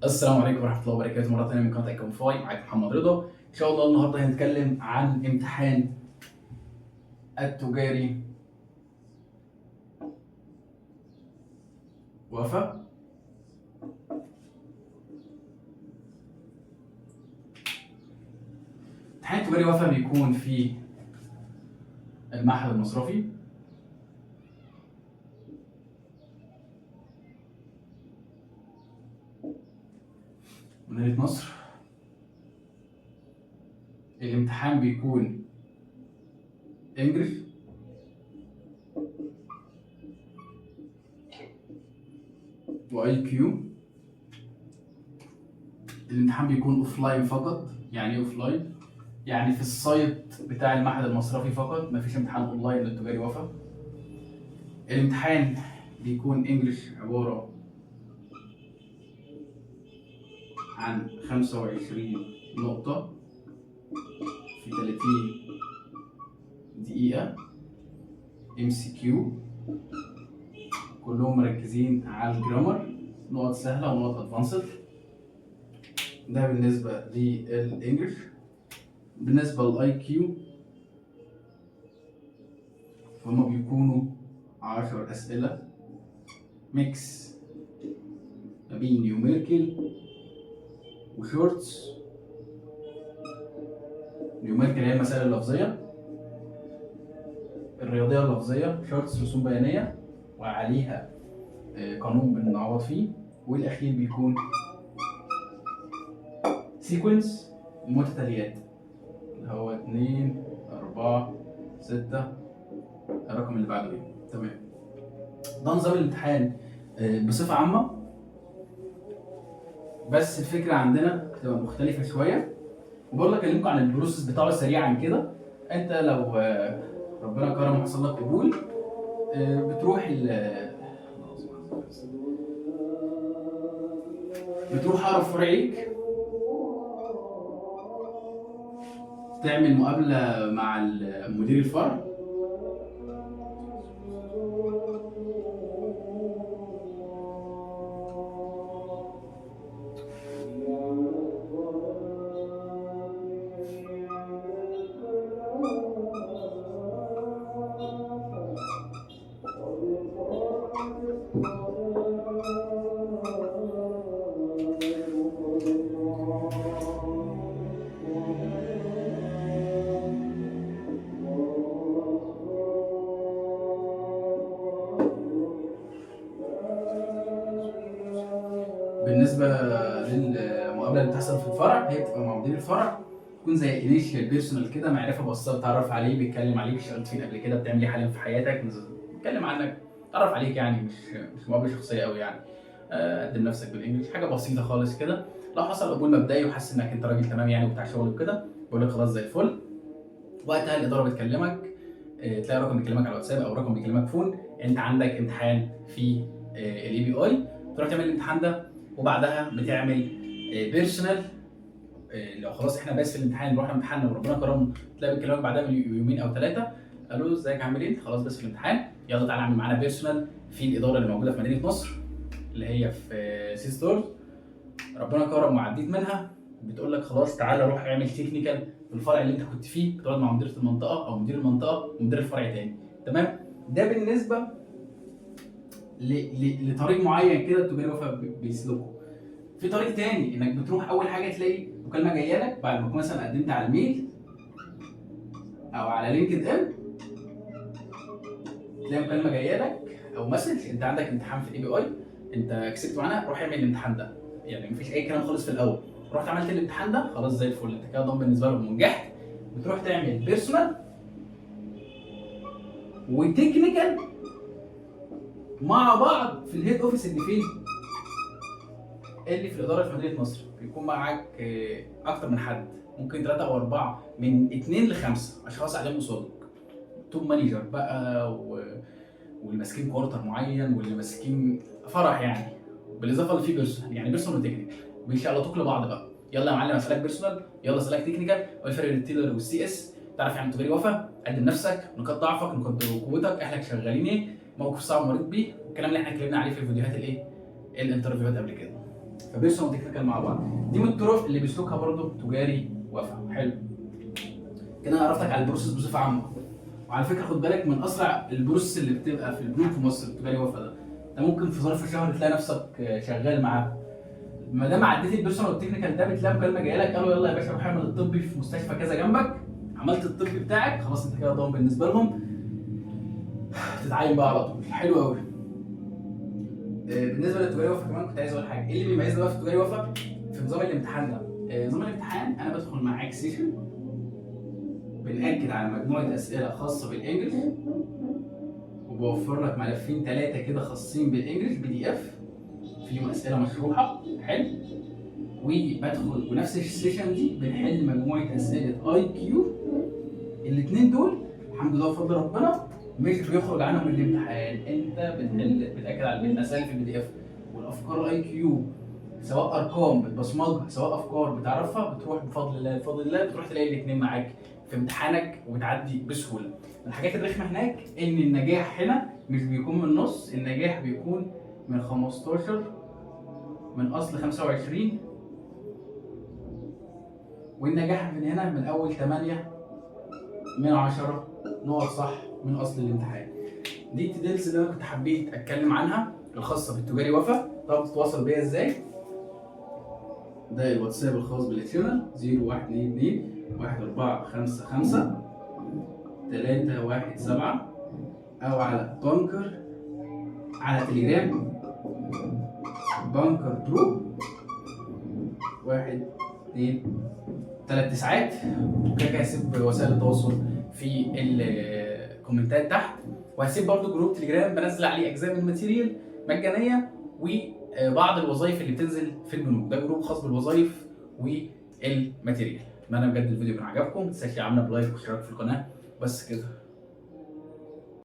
السلام عليكم ورحمة الله وبركاته، مرة ثانية من قناة ايكون فاي. معاك محمد رضا. إن شاء الله النهاردة هنتكلم عن امتحان التجاري وفا. امتحان التجاري وفا بيكون في المعهد المصرفي. مدينة نصر. الامتحان بيكون English و IQ. الامتحان بيكون offline فقط. يعني ايه offline؟ يعني في ال site بتاع المعهد المصرفي فقط، مفيش امتحان اونلاين للتجاري وفا. الامتحان بيكون English عبارة عن 25 نقطة في 30 دقيقة MCQ، كلهم مركزين على ال grammar، نقط سهلة ونقط advanced. ده بالنسبة لل English. بالنسبة لل IQ فهم بيكونوا 10 أسئلة mix ما بين numerical و shorts. numerical هي المسائل اللفظية الرياضية اللفظية، charts رسوم بيانية وعليها قانون بنعوض فيه، والأخير بيكون sequence متتاليات اللي هو 2 4 6 الرقم اللي بعده ايه. تمام، ده نظام الامتحان بصفة عامة، بس الفكرة عندنا بتبقى مختلفة شوية. وبرضه اكلمكم عن ال process بتاعه سريعا كده. انت لو ربنا كرم وحصل لك قبول، بتروح اقرب فرع ليك تعمل مقابلة مع مدير الفرع. بالنسبة للمقابلة اللي بتحصل في الفرع، هي بتبقى مع مدير الفرع، تكون زي initial personal كده، معرفة بسيطة، بتعرف عليه، بيتكلم عليك، اشتغلت فين قبل كده، بتعمل ايه حاليا في حياتك، بيتكلم عنك، تعرف عليك، يعني مش مقابلة شخصية قوي يعني. قدم نفسك بال English، حاجة بسيطة خالص كده. لو حصل قبول مبدئي وحس انك انت راجل تمام يعني وبتاع شغل وكده، بيقول لك خلاص زي الفل. وقتها الإدارة بتكلمك، تلاقي رقم بيكلمك على الواتساب او رقم بيكلمك phone، انت عندك امتحان في ال API، تروح تعمل الامتحان ده، وبعدها بتعمل personal. لو خلاص احنا pass في الامتحان، رحنا امتحاننا وربنا كرمنا، تلاقي بيكلمك بعدها من يومين او 3، قالوا ازيك عامل ايه؟ خلاص pass في الامتحان، يلا تعالى اعمل معانا personal في الادارة اللي موجودة في مدينة نصر اللي هي في سي ستورز. ربنا كرم وعديت منها، بتقول لك خلاص تعالى روح اعمل technical في الفرع اللي انت كنت فيه، بتقعد مع مديره المنطقة او مدير المنطقة ومدير الفرع تاني. تمام، ده بالنسبة لطريق معين كده التجاري وفا بيسلكه. في طريق تاني انك بتروح اول حاجة تلاقي مكالمة جاية لك بعد ما تكون مثلا قدمت على ال mail او على LinkedIn، تلاقي مكالمة جاية لك او message، انت عندك امتحان في ال API، انت كسبت معانا، روح اعمل الامتحان ده. يعني مفيش اي كلام خالص في الاول. رحت عملت الامتحان ده، خلاص زي الفل، انت كده done بالنسبة لهم ونجحت. بتروح تعمل personal و technical مع بعض في ال head office اللي فين؟ اللي في الادارة في مدينة نصر. بيكون معاك اكتر من حد، ممكن 3 او 4، من 2 ل5 اشخاص قاعدين قصادك، top manager بقى واللي ماسكين quarter معين واللي ماسكين فرع يعني، بالاضافة اللي فيه personal، يعني personal و technical بيشقلطوك لبعض بقى. يلا يا معلم اسالك personal، يلا اسالك technical، وايه الفرق بين ال teller وال CS، تعرف يعني تجاري وفا، قدم نفسك، نقاط ضعفك، نقاط قوتك، اهلك شغالين ايه، موقف صعب مريت بيه، والكلام اللي احنا اتكلمنا عليه في الفيديوهات الايه ال interview هات قبل كده. ف personal و technical مع بعض. دي من الطرق اللي بيسلكها برضو تجاري وفا. حلو كده، انا عرفتك على ال process بصفة عامه. وعلى فكرة خد بالك، من اسرع ال process اللي بتبقى في البنوك في مصر تجاري وفا ده. انت ممكن في ظرف شهر تلاقي نفسك شغال معاه، ما دام عديت ال personal وال technical ده، بتلاقي مكالمة جاية لك، قالوا يلا يا باشا روح اعمل الطبي في مستشفى كذا جنبك. عملت الطبي بتاعك، خلاص انت كده ضامن بالنسبة لهم، تتعين بقى على طول. حلو قوي. بالنسبة للتجاري وفا كمان كنت عايز اقول حاجه. ايه اللي بيميزنا بقى في التجاري وفا في نظام الامتحان ده؟ نظام الامتحان، انا بدخل معاك session، بنأكد على مجموعة اسئلة خاصة بال English، وبوفر لك ملفين ثلاثة كده خاصين بال English PDF فيهم اسئلة مشروحه. حلو. وبدخل ونفس ال session دي بنحل مجموعة اسئلة IQ. الاثنين دول الحمد لله بفضل ربنا مش بيخرج عنهم الامتحان. انت بتحل، بتاكد على الاسئلة في ال PDF والافكار IQ، سواء ارقام بتبصمجها، سواء افكار بتعرفها، بتروح بفضل الله، بفضل الله بتروح تلاقي الاثنين معاك في امتحانك وبتعدي بسهوله. من الحاجات الرخمه هناك ان النجاح هنا مش بيكون من النص، النجاح بيكون من 15 من اصل 25، والنجاح من هنا من اول 8 من 10 نقط صح من اصل الامتحان. دي ال details اللي انا كنت حبيت اتكلم عنها الخاصة بالتجاري وفا. طب تتواصل بيا ازاي؟ ده الواتساب الخاص بال channel 0122 1455 317، او على بانكر على تليجرام بانكر برو 1 2 3 9. وكده كده هسيب وسائل التواصل في الكومنتات تحت، وهسيب برضو group تليجرام بنزل عليه اجزاء من material مجانية وبعض الوظائف اللي بتنزل في البنوك. ده group خاص بالوظائف وال material. اتمنى بجد الفيديو يكون عجبكم. ما تنساش تدعمنا ب like واشتراك في القناه. بس كده.